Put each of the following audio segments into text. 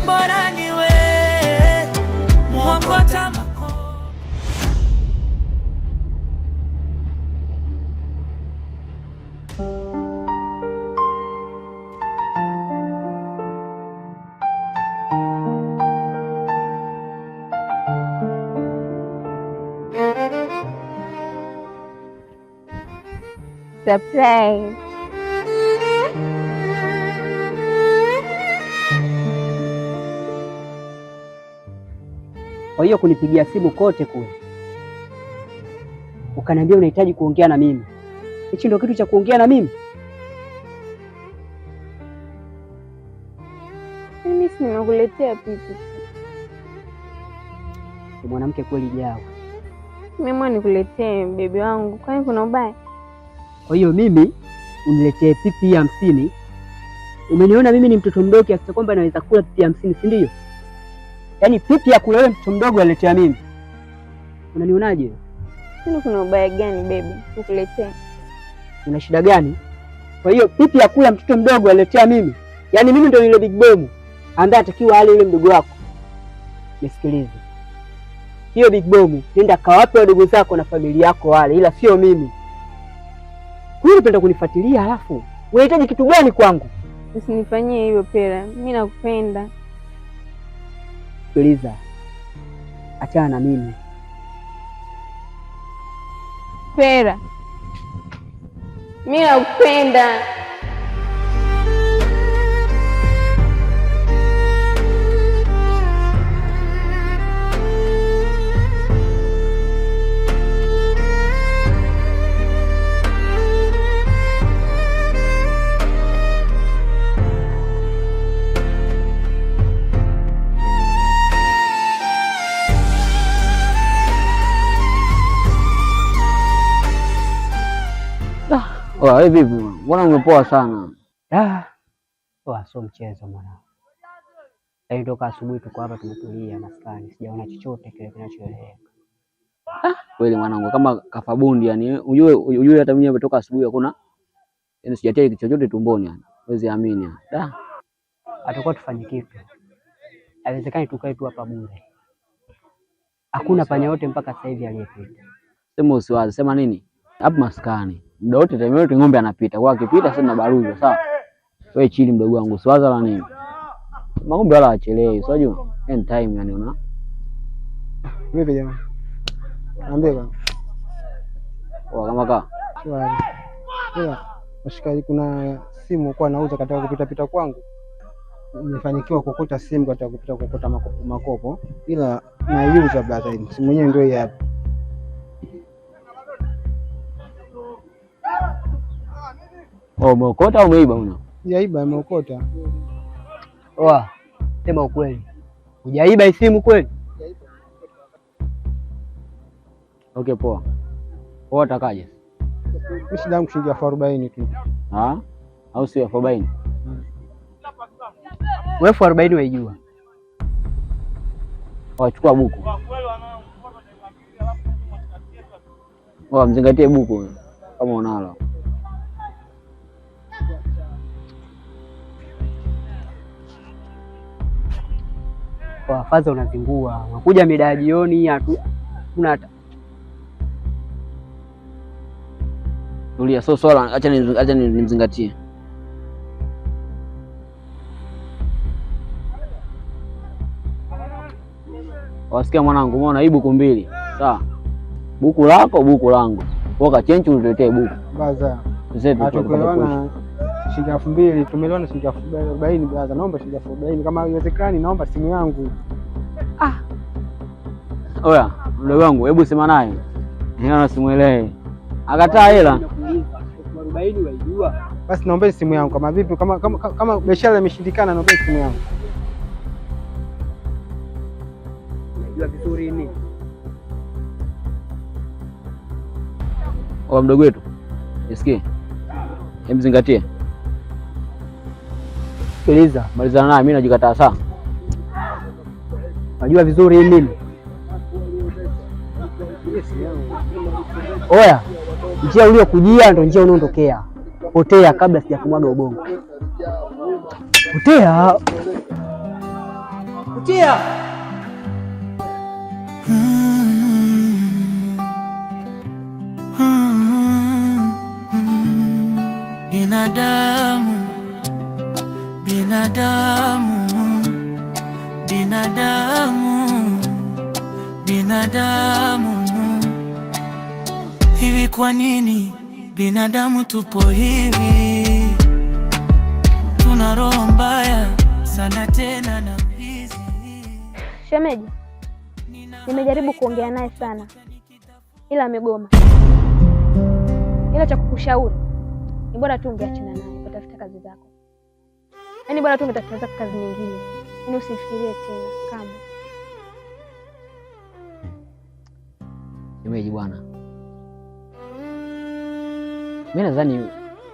Bora niwe mwokota makopo. Surprise. Kwa hiyo kunipigia simu kote kule ukaniambia unahitaji kuongea na mimi, hichi ndio kitu cha kuongea na mimi? Mimi si nimekuletea pipi. Ni mwanamke kweli jawa. Mimi nikuletee bebi wangu, kwani kuna ubaya? Kwa hiyo mimi uniletee pipi 50. Umeniona mimi ni mtoto mdogo kiasi cha kwamba naweza kula pipi 50, si ndio? Yaani pipi ya kula wewe mtoto mdogo aletea mimi, unanionaje? Kwani kuna ubaya gani bebi kukuletea? Una shida gani? Kwa hiyo pipi ya kula mtoto mdogo aletea mimi, yaani mimi ndio yule big bomu ambaye atakiwa ale yule mdogo wako. Nisikilize, hiyo big bomu nenda kawape wadogo zako na familia yako wale, ila sio mimi. Huyu unapenda kunifuatilia, halafu unahitaji kitu gani kwangu? Usinifanyie hivyo Pera, mi nakupenda. Sikiliza, achana na mimi. Pera, mi nakupenda. Wewe vipi? Mbona umepoa sana? Ah, poa, sio mchezo mwanangu. Yaani toka asubuhi tuko hapa tumetulia maskani, sijaona chochote kile kinachoeleweka. Kweli mwanangu, kama kafabundi yani, ujue hata mimi hapa toka asubuhi hakuna, yani sijatia kitu chochote tumboni yani. Huwezi amini yani. Da. Atakuwa tufanye kitu, haiwezekani tukae tu hapa bure. Hakuna panya yote mpaka sasa hivi aliyepita. Sema usiwaze, sema nini? Hapa maskani. Muda wote time yote ng'ombe anapita. Kwa akipita sasa tunabaruza, sawa? Wewe chini mdogo wangu, usiwaza la nini? Mang'ombe wala hawachelewi, unajua? End time yani una. Vipi jamani? Niambie bwana. Poa kama kaa. Shwari. Ila washikaji, kuna simu kwa nauza katika kupita pita kwangu. Nimefanikiwa kuokota simu katika kupita kuokota makopo makopo, ila naiuza brother, hii simu yenyewe ndio hii hapa. Oh, umeokota au umeiba una? Sijaiba, nimeokota. Oa, sema ukweli, hujaiba hii simu kweli? Okay, poa. Poa, utakaje? Mimi shida yangu shilingi 40,000 tu. Ah? Au sio 40,000? Wewe 40,000 waijua? Wachukua buku. Oh, mzingatie buku kama unalo. Kwa faza unazingua, unakuja mida ya jioni hatuna hata Tulia, so swala, acha nimzingatie. Wasikia mwanangu, umeona hii buku mbili, sawa? Buku lako, buku langu. Woka chenchi uniletee buku. Baza. Zetu Hatukuelewana shilingi 2,000, tumeelewana shilingi 40,000 brother. Naomba shilingi 40,000, kama haiwezekani naomba simu yangu. Oya, mdogo wangu, hebu sema naye. Yeye simuelewe. Akataa hela. 40,000 waijua? Basi naombeni simu yangu kama vipi, kama biashara imeshindikana, naombeni simu yangu. Unajua vizuri nini? Oya, mdogo wetu. Nisikie. Hebu zingatie. Sikiliza, Malizana naye, mimi najikataa saa. unajua vizuri nini? Oya, njia uliyokujia ndo njia unaondokea. Potea kabla sijakumwaga ubongo. Potea. Kutia. Binadamu, binadamu, binadamu, binadamu. Hivi kwa nini binadamu tupo hivi? Tuna roho mbaya sana tena na hizi. Shemeji, nimejaribu kuongea naye sana, ila amegoma. Ila cha kukushauri ni bora tu ungeachana naye ukatafuta kazi zako, yaani bora tu ungetafuta zako kazi nyingine, yaani usifikirie tena kama Shemeji bwana, mi nadhani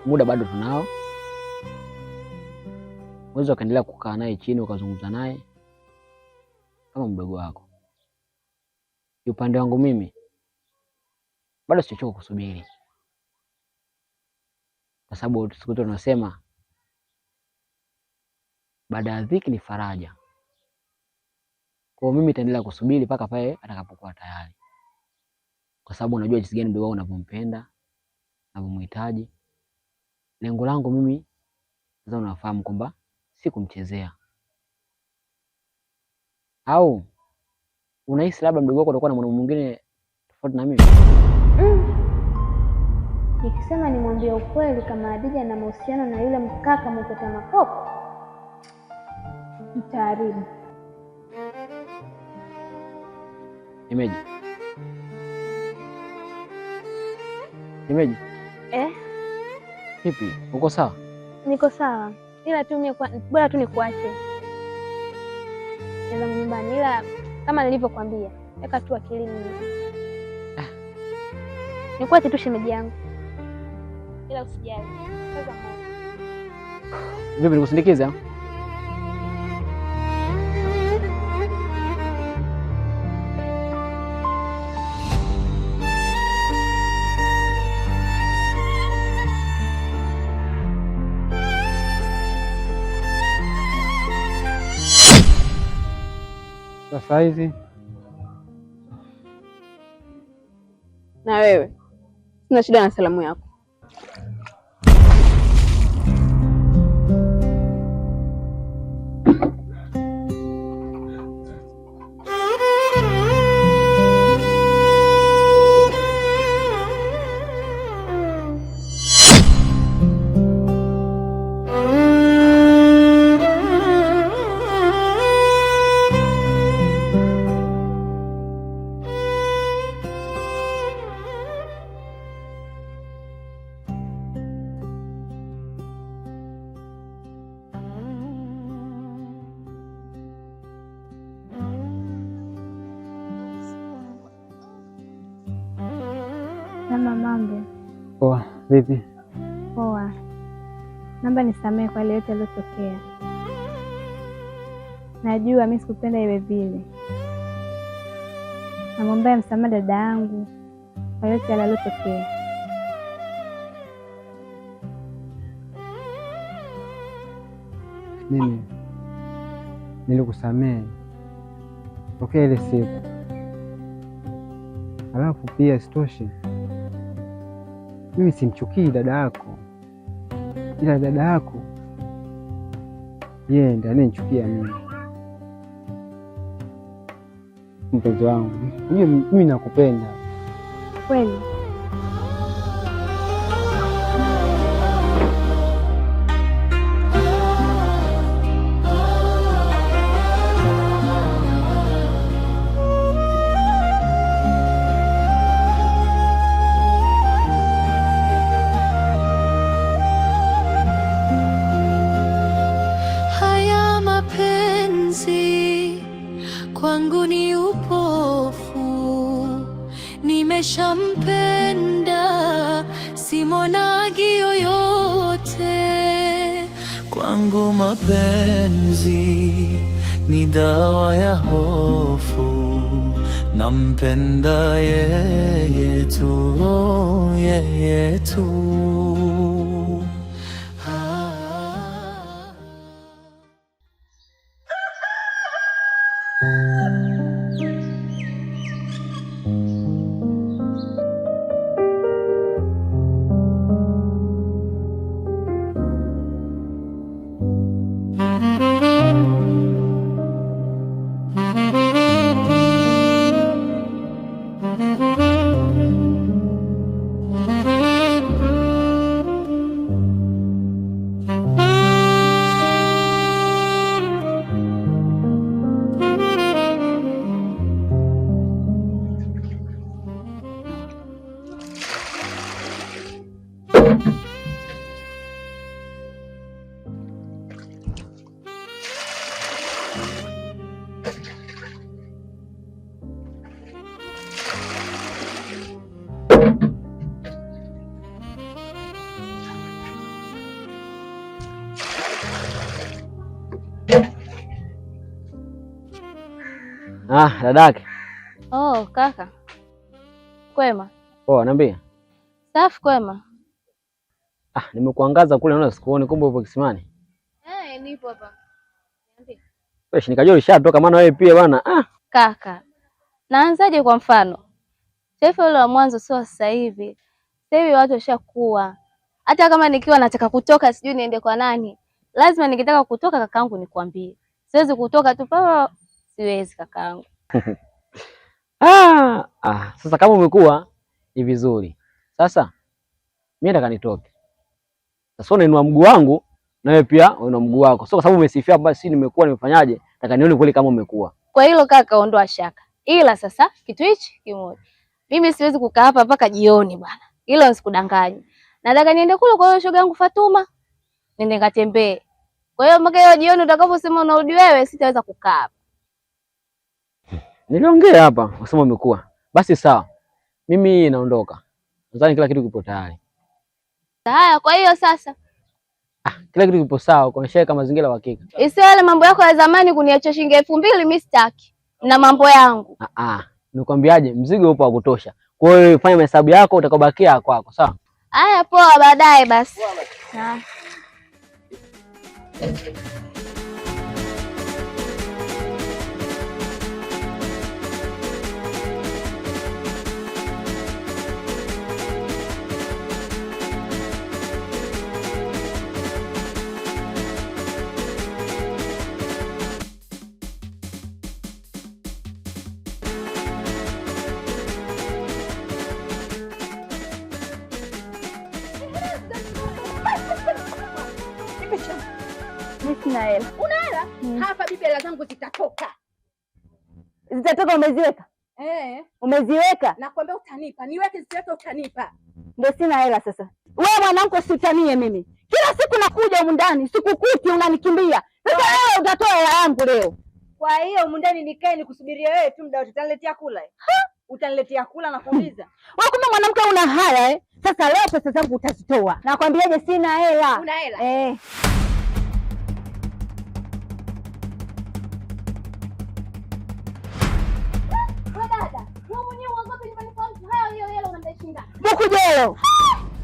muda bado tunao, unaweza ukaendelea kukaa naye chini ukazungumza naye kama mdogo wako. Upande wangu mimi bado sichochoka kusubiri, kwa sababu siku zote tunasema baada ya dhiki ni faraja. Kwa hiyo mimi nitaendelea kusubiri mpaka pale atakapokuwa tayari, kwa sababu unajua jinsi gani mdogo wangu unavyompenda, navyomhitaji. Lengo langu mimi sasa, unafahamu kwamba si kumchezea. Au unahisi labda mdogo wako atakuwa na mwanaume mwingine tofauti na mimi? Nikisema nimwambie ukweli kama Adija na mahusiano na yule mkaka mwokota makopo, mtaaribu. Shemeji, shemeji, Eh, vipi? Uko sawa? Niko sawa, ila tu mimi bora tu nikuache nenda nyumbani, ila kama nilivyokuambia, weka tu akilini. Nikuache tu shemeji yangu, ila usijali. Kaza moyo. Vipi, nikusindikize? Sasa hizi Na wewe, sina shida na salamu yako. Mama, mambo poa. Vipi? poa. Naomba nisamehe kwa yale yote yaliyotokea. Najua mi sikupenda iwe vile. Namwombea msamaha dada yangu kwa yote yale yaliyotokea. Mimi nilikusamehe tokea ile siku, alafu pia isitoshe mimi simchukii dada yako, ila dada yako yeye ndiye anayenichukia mimi. Mpenzi wangu, mimi nakupenda Kweli? Haya mapenzi kwangu ni upofu, nimeshampenda simonagi yoyote. Kwangu mapenzi ni dawa ya hofu, nampenda yeye tu, yeye tu. Ah. Ah, dadake. Oh, kaka. Kwema? Poa, niambie. Safi kwema. Ah, nimekuangaza kule naona sikuoni, kumbe upo kisimani. Eh, nipo hapa. Niambie. Fresh, nikajua ulishatoka maana wewe pia bwana. Ah, Kaka. Naanzaje kwa mfano? Taifa ule wa mwanzo sio sasa hivi. Sasa hivi watu washakuwa. Hata kama nikiwa nataka kutoka sijui niende kwa nani. Lazima nikitaka kutoka kakaangu nikwambie. Siwezi kutoka tu papa, siwezi kakaangu. Sasa kama umekuwa ni vizuri. Sasa mimi nataka nitoke. Sasa unainua mguu wangu na wewe pia unainua mguu wako. Sio kwa sababu umesifia basi si nimekuwa nimefanyaje, nataka nione kweli kama umekuwa. Kwa hilo kaka, ondoa shaka. Ila sasa kitu hichi kimoja. Mimi siwezi kukaa hapa mpaka jioni bwana. Hilo nisikudanganye. Nataka niende kule kwa shoga yangu Fatuma. Niende nikatembee. Kwa hiyo mpaka hiyo jioni utakaposema unarudi wewe, sitaweza kukaa hapa. Niliongea hapa, ukasema umekuwa. Basi sawa. Mimi naondoka. Nadhani kila kitu kipo tayari. Haya, kwa hiyo sasa Kila kitu kipo sawa, kuonyesha kama mazingira uhakika. isiwe yale mambo yako ya zamani kuniacha shilingi 2000 mimi sitaki. Na mambo yangu. Nikwambiaje, mzigo upo wa kutosha. Kwa hiyo fanya mahesabu yako, utakaobakia kwako, sawa? Haya, poa, baadaye basi. Sina hela. Una hela? Hapa bibi, hela zangu zitatoka. Zitatoka? Umeziweka? Eh. Umeziweka? Nakwambia utanipa. Niweke zisiweke utanipa. Ndio sina hela sasa. Wewe mwanamke usitanie mimi. Kila siku nakuja humu ndani, sikukuti unanikimbia. Sasa wewe utatoa hela yangu leo. Kwa hiyo humu ndani nikae nikusubirie wewe tu muda wote, utaniletea kula? Utaniletea kula na kuuliza. Wewe kumbe mwanamke una haya eh? Sasa leo pesa zangu utazitoa. Nakwambiaje sina hela. Una hela? Eh. Bukujelo.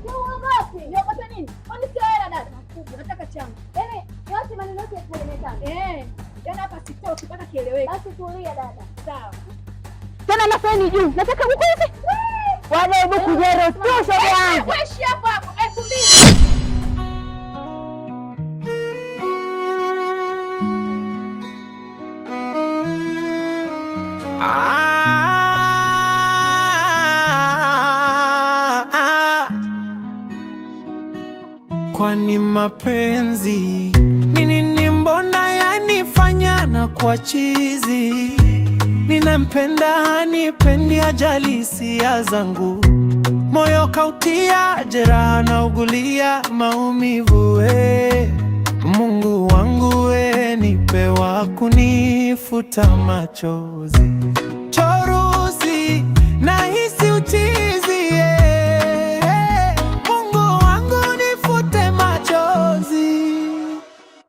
Uogopi? Niogope nini? Kwani sio hela dada? Nataka changu. Yaani yote maneno yote 1500. Eh. Yaani hapa sitoki mpaka kieleweke. Basi tulia dada. Sawa. Tena na saini juu. Nataka buku hivi. Wale bukujelo tu shoga yangu. Wewe hapo hapo 2000. Kwani mapenzi ni nini? Mbona yanifanya na kwa chizi? Ninampenda hanipendi, ajali hisia zangu, moyo kautia jeraha na ugulia maumivu. We Mungu wangu, we nipe wa kunifuta machozi. Choro